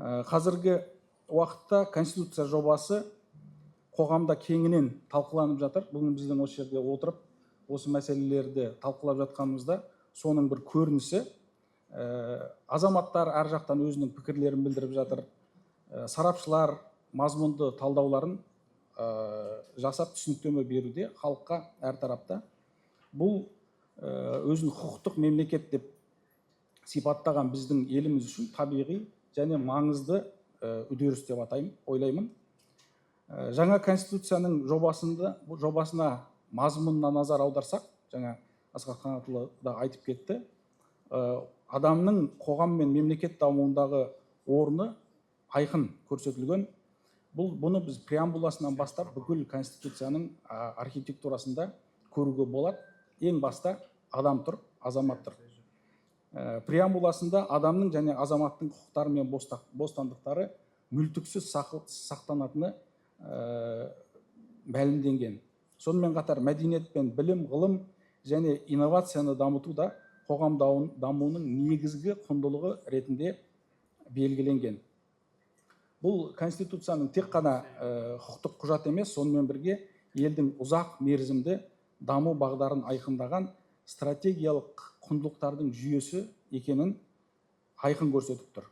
Қазіргі уақытта Конституция жобасы қоғамда кеңінен талқыланып жатыр. Бүгін біздің осы жерде отырып, осы мәселелерді талқылап жатқанымызда соның бір көрінісі. Азаматтар әр жақтан өзінің пікірлерін білдіріп жатыр. Сарапшылар мазмұнды талдауларын жасап, түсініктеме беруде халыққа әр тарапта. Бұл өзін құқықтық мемлекет деп сипаттаған біздің еліміз үшін табиғи және маңызды үдеріс деп атаймын, ойлаймын. Жаңа Конституцияның жобасына, мазмұнына назар аударсақ, жаңа Асхат Қанатұлы да айтып кетті, адамның қоғам мен мемлекет дамуындағы орны айқын көрсетілген. Бұны біз преамбуласынан бастап бүкіл Конституцияның архитектурасында көруге болады. Ең баста адам тұр, азамат тұр. Преамбуласында адамның және азаматтың құқықтары мен бостандықтары мүлтіксіз сақтанатыны мәлімденген. Сонымен қатар мәдениет пен білім, ғылым және инновацияны дамыту да қоғам дамуының негізгі құндылығы ретінде белгіленген. Бұл Конституцияның тек қана құқықтық құжат емес, сонымен бірге елдің ұзақ мерзімді даму бағдарын айқындаған стратегиялық құндылықтардың жүйесі екенін айқын көрсетіп тұр.